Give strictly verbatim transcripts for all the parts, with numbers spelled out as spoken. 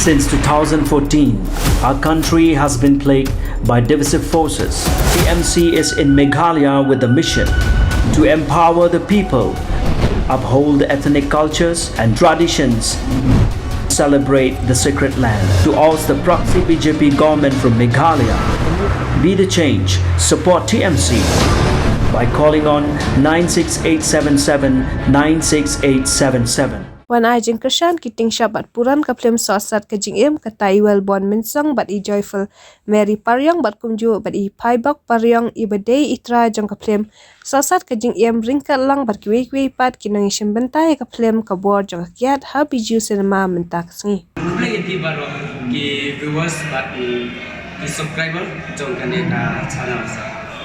Since two thousand fourteen, our country has been plagued by divisive forces. T M C is in Meghalaya with the mission to empower the people, uphold ethnic cultures and traditions, celebrate the sacred land. To oust the proxy B J P government from Meghalaya, be the change, support T M C by calling on nine six eight seven seven nine six eight seven seven. Wan ai jingkyrshan ki tieng shap bad puran ka film Sohsat ka Jingim, kata i Wellborn Mynsong bad i Joyful Mary Pariong bad kumjuh bad i Phaibok Pariong iba dei i trai jong ka film Sohsat ka Jingim, ryngkat lang bad kiwei kiwei pat ki nongïashim bynta ïa ka film Ka Bor Jong Ka Kiad ha Bijou Cinema mynta ka sngi. Khublei ïa phi baroh ki viewers bad ki subscriber jong kane ka channel.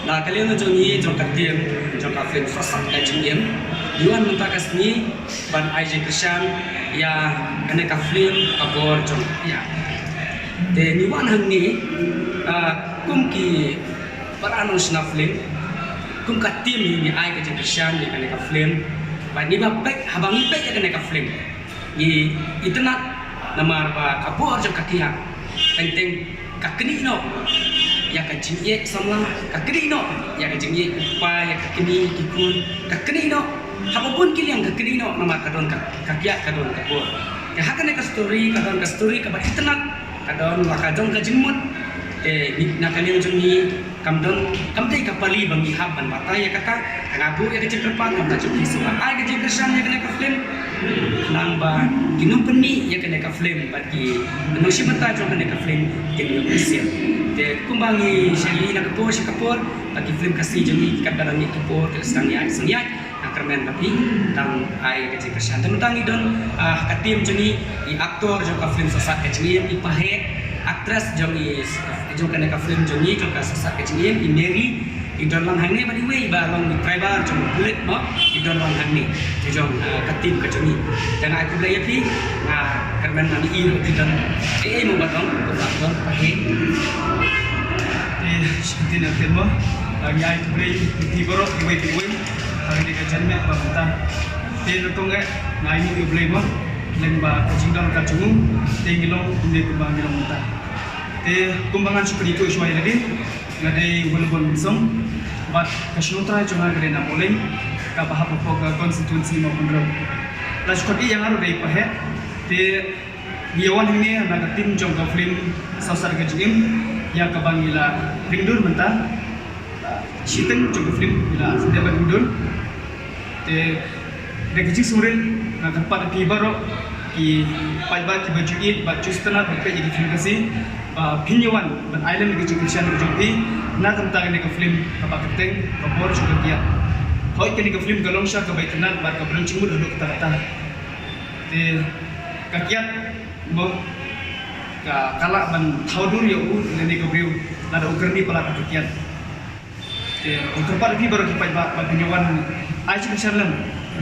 Na ka liang jong ngi jong ka team jong ka film Sohsat ka Jingim, ngi wan mynta ka sngi ban ai jingkyrshan ïa kane ka film Ka Bor Jong Ka Kiad. Te ngi wan hangne, ah, kum ki para nongshna film, kum ka team ngi ai ka jingkyrshan ïa kane ka film. Bad ngi ba peit, haba ngi peit ïa kane ka film, ngi itynnad namar ba ka bor jong ka kiad teng teng ka knieh noh ïa ka jingïeit samla, ka knieh noh ïa ka jingïeit u kpa ïa ka kmie ki khun, ka knieh noh. Haba bun ki liang ka knieh noh namar ka don ka, ka kiad, ka don ka bor. Te ha kane ka story, ka don ka story kaba itynnad, ka don la ka jong ka jingmut. Te ngi, na ka liang jong ngi, kam don, kam dei ka pali ba ngi hap ban batai ïa kata. Nga buh ïa ka jingkyrpad, kam da jong ngi shu ai ka jingkyrshan ïa kane ka film. Nang ba ki nongpynmih ïa kane ka film bad ki nongshim bynta jong kane ka film kin ïoh mynsiem. Te kumba ngi shah ïohi na ka por sha ka por, ba ki film Khasi jong ngi ki katba dang mih ki por ki la sdang ïaid sdang ïaid. Nga kyrmen ba phi dang ai ka jingkyrshan. Te mynta ngi don, ah, ka team jong ngi, i actor jong ka film Sohsat ka Jingim, i Pahek, actress jong i, jong kane ka film jong ngi, jong ka Sohsat ka Jingim, i Mary, i don lang hangne bad iwei iba long i driver jong u pulit mo, i don lang hangne. Te jong, ah, ka team ka jong ngi. Te nga ai khublei ïa phi, nga kyrmen ba ngi i ruh phi don. Ei ei mo ba don, ba don, Pahek. Te, shimtin ïa phi mo, ah, ngi ai khublei ïa phi baroh, iwei pa iwei. Ha kane ka janmiet ba mynta. Te nyngkong eh, nga ai nguh ïa U Blei mo, lem bad ka jingdon ka jong u, te ngi long kumne kumba ngi long mynta. Te kumba ngan shu pynithuh shuwa ïa lade, nga dei Wellborn Mynsong, bad ka shnong trai jong nga ka dei Nambolein, kaba hap hapoh ka constituency Mawkynrew. La shu khot ïa nga ruh dei Pahek, te ngi ïa wan hangne na ka team jong ka film Sohsat ka Jingim, ïa kaba ngi la ring dur mynta. Shiteng jong ka film ngi la dep ban ring dur. Te da ka jingsngewrit nga kyrpad ïa phi baroh ki paidbah kiba ju ïeit bad ju sngewtynnad ban peit ïa ki film Khasi, ba phin ïa wan ban ai lem ïa ka jingkyrshan ka jong phi na ka bynta kane ka film kaba kyrteng Ka Bor Jong Ka Kiad. Hooid, kane ka film ka long shisha kaba itynnad bad kaba don jingmut haduh katta katta. Te ka kiad mo, ka, ka lah ban thaw dur ïa u lane ka briew lada u kyrni palat ha ka kiad. Te nga kyrpad ïa phi baroh ki paidbah ba phin ïa wan ai jingkyrshan lem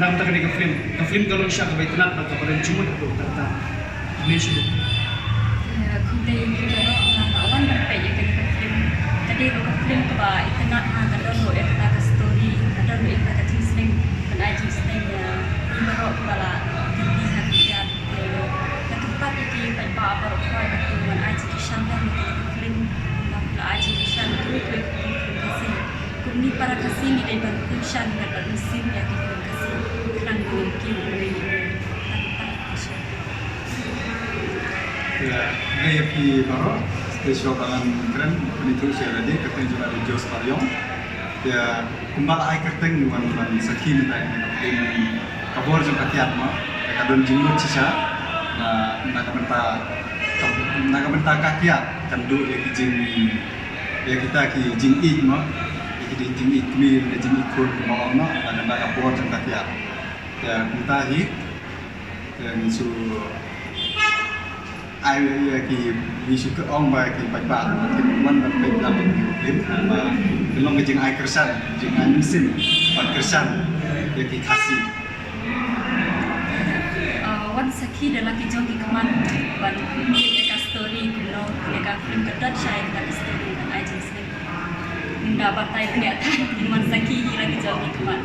na ka bynta kane ka film. Ka film ka long shisha kaba itynnad bad kaba don jingmut haduh katta katta. Khublei shibun. Ïa, khublei ïa phi baroh, nga la wan ban peit ïa kane ka film. Ka dei ruh ka film kaba itynnad, ha, ka don ruh ïa kata ka story, ka don ruh ïa kata ka jingsneng, ban ai jingsneng ïa phi baroh kiba la kyrni ha ka kiad. Te nga kyrpad ïa ki paidbah baroh kawei ba kin wan ai jingkyrshan lem ïa kane ka film. Namar la ai jingkyrshan ïa kane ka film Khasi. Kum ngi para Khasi ngi dei ban kyrshan bad ban mynsiem ïa ki film Khasi. Khnang ba ngin kiew ïa u Blei. Tang tang. Ïa, nga ïa phi baroh, te shuwa ba ngan kren, pynithuh sha lade, ka kyrteng jong nga dei Jos Pariong. Ïa, kumba la ai kyrteng wan, wan sakhi mynta ïa ka film Ka Bor Jong Ka Kiad mo. Ïa, ka don jingmut shisha. Na, na ka bynta, ka, na ka bynta ka kiad kan duh ïa ki jing, ïa kita ki jingïeit mo. Ïa ki jing, jingïeit kmie, ïa ki jingïeit khun kumba ong mo. Na ka bynta Ka Bor Jong Ka Kiad. Ïa, mynta hi. Te ngi shu ai ïa ki, ngi shu ong ba ki paidbah ba kin wan ban peit lang ïa ki film ba ka long ka jingai kyrshan, jingai mynsiem ban kyrshan ïa ki Khasi. Ah, wan sakhi da la ki jong ki khmat ban peit ïa ka story kumno ïa ka film ka dot shai ïa ka story ban ai jingsneng. Nda batai pynïaid wan sakhi hi la ki jong ki khmat.